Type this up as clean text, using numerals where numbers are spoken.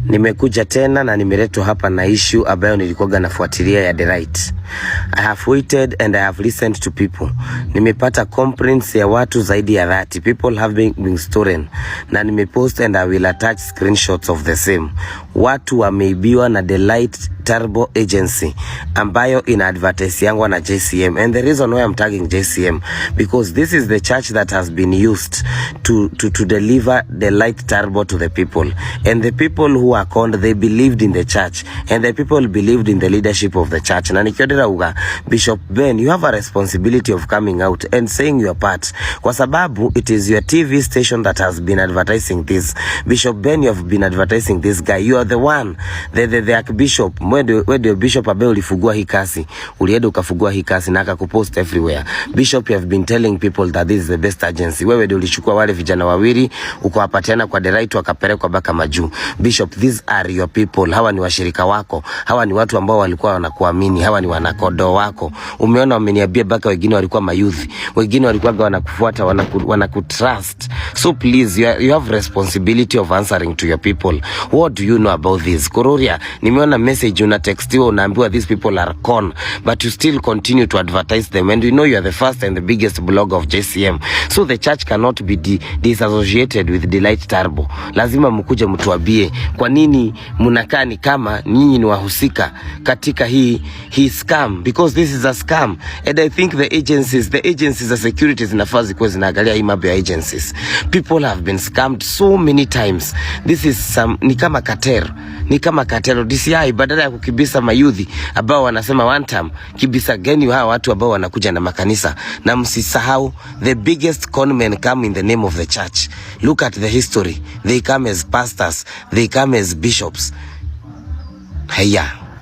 Nimekuja tena na nimeletwa hapa na issue ambayo nilikuwaga nafuatilia ya Delight. I have waited and I have listened to people. Nimepata complaints ya watu zaidi ya 30. People have been stolen. Na nimepost and I will attach screenshots of the same. Watu wameibiwa na Delight Turbo Agency ambayo ina advertise yangu na JCM. And the reason why I'm tagging JCM, because this is the church that has been used to deliver Delight Turbo to the people. And the people who are conned, they believed in the church, and the people believed in the leadership of the church. Na nikio ndĩrauga, Bishop Ben, you have a responsibility of coming out and saying your part, kwa sababu it is your TV station that has been advertising this. Bishop Ben, you have been advertising this guy. You are the one, the archbishop. Wewe ndio bishop ambaye ulifungua hii kazi, ulienda ukafungua hii kazi na akakupost everywhere. Bishop, you have been telling people that this is the best agency. Wewe ndio ulichukua wale vijana wawili ukawapatiana kwa Delight, wakapelekwa mpaka majuu. Bishop, these are your people. Hawa ni washirika wako, hawa ni watu ambao walikuwa wanakuamini, hawa ni wanakondoo wako. Umeona, wameniambia mpaka wengine walikuwa mayouth, wengine walikuwa wanakufuata, wanakutrust. So please, you have responsibility of answering to your people. What do you know about this? Kururia, nimeona message unatextiwa, unaambiwa these people are con, but you still continue to advertise them, and we know you are the first and the biggest blogger of JCM. So the church cannot be disassociated with Delight Turbo. Lazima mkuje mtuambie kwa nini mnakaa ni kama nyinyi ni wahusika katika hii scam, because this is a scam, and I think the agencies za security zinafaa zikuwe zinaangalia hii mambo ya agencies. People have been scammed so many times. This is some, ni kama cartel, ni kama cartel. DCI, badala ya kukimbiza mayouth ambao wanasema one time, kimbiza geni hawa watu ambao wanakuja na makanisa. Na msisahau, the biggest conmen come in the name of the church. Look at the history. They come as pastors, they come as bishops. Haya.